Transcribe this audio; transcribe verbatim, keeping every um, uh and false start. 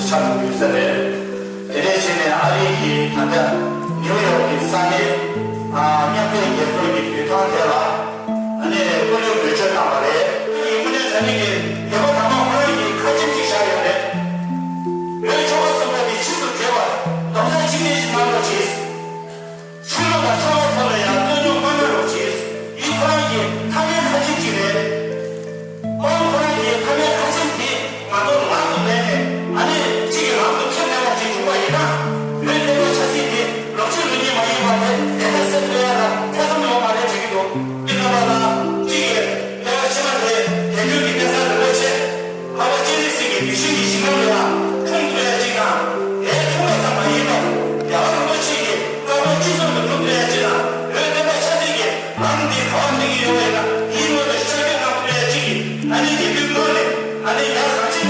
ཆགས་འདུག་ཡོད་ས་རེད། དེ་འདྲས་བྱས་ནས་ཨ་རི་གི་ད་ལྟ་ནིའུ་ཡོག་གི་ས་གནས་ཨ་མཉམ་འབྲེལ་རྒྱལ་ཚོགས་ཀྱི་དུས་ཐང་དེ་ལ་ཨ་ནི་སྐུ་མགྲོན་གྲོས་ཆོད་བཏང་བ་རེད། ཡིན་དངོས་གནས་དྲང་གནས་ཀྱི་ཉེ་པ་དང་པོ་ཁོ་རང་གིས་ཁ་ཆེམས་གཅིག་བཞག་ཡོད་རེད། བོད་ཆོལ་ཁ་གསུམ་པོ་དེ་ཆེད་དུ་བསྒྲིལ་བར་རྡོག་རྩ་གཅིག་སྒྲིལ་ཞིག་གནང་རོགས་གྱིས། ཆོས་ལུགས་དང་ཆོལ་ཁའི་ཐོག་ལ་ཡང་རྩོད་རྙོག་མ་གནང་རོགས་གྱིས། འདི་ཁོ་རང་གི་མཐའ་མའི་ཁ་ཆེམས་གཅིག་རེད། ཁོ་རང་ཁོ་རང་གི་མཐའ་མའི་ཁ་ཆེམས་འདི་ང་ཚོ་ལག་ཏུ་ལེན་ནས་ཨ་ནི་གཅིག་གི་ལམ་དུ་ཁྱེར་ཐུབ་པ་ཅིག་བྱུང་བ་ཡིན་ན། བོད་བསྟན་པ་ཆབ་སྲིད་འདི་ལོ་གཅིག་ལོ་གཉིས་མ་ཡིན་པར་དེ་བདེ་ཐབས་སེལ་ཐུབ་ཡ་ལ་ཐེ་ཚོམ་ཡོད་མ་རེད་དྲན་གྱི་འདུག་འདི་ཚོ་ལ་ལ་གཅིག་གི་ལྟེ་བ་ཕྱི་མ་དེ་དལ་འབྱོར་གྱི་གནས་ཚང་རིན་པོ་ཆེ། འཕགས་པ་སྤྱན་རས་གཟིགས་ཀྱི་གདུལ་ཞིང་གི་ཞིང་ཁམས་ལ་འཁྲུངས་ཐུབ་ཡ་གཅིག་དང་། དེའི་འཁྲུངས་པ་ཙམ་མ་ཡིན་པར་རྒྱལ་བ་རིན་པོ་ཆེ་གི་བཀའ་དགོངས་ཅི་གསུང་དུ་སྒྲུབ་ཐུབ་ཡ་གཅིག་དང་། བོད་བསྟན་པ་ཆབ་སྲིད་ཀྱི་ལམ་འདི་ག་པར་འགྲོ་གི་ཡོད་པ་ཡིན་ན་དེའི་སྔོན་དུ་ཤར་བསྐྱོད་གནང་ཐུབ་ཡ་གཅིག་གིས་ཨ་ནི་དགེ་འདུན་དམངས་ནས་ཨ་ནི་ཡར་གངས་ཅན་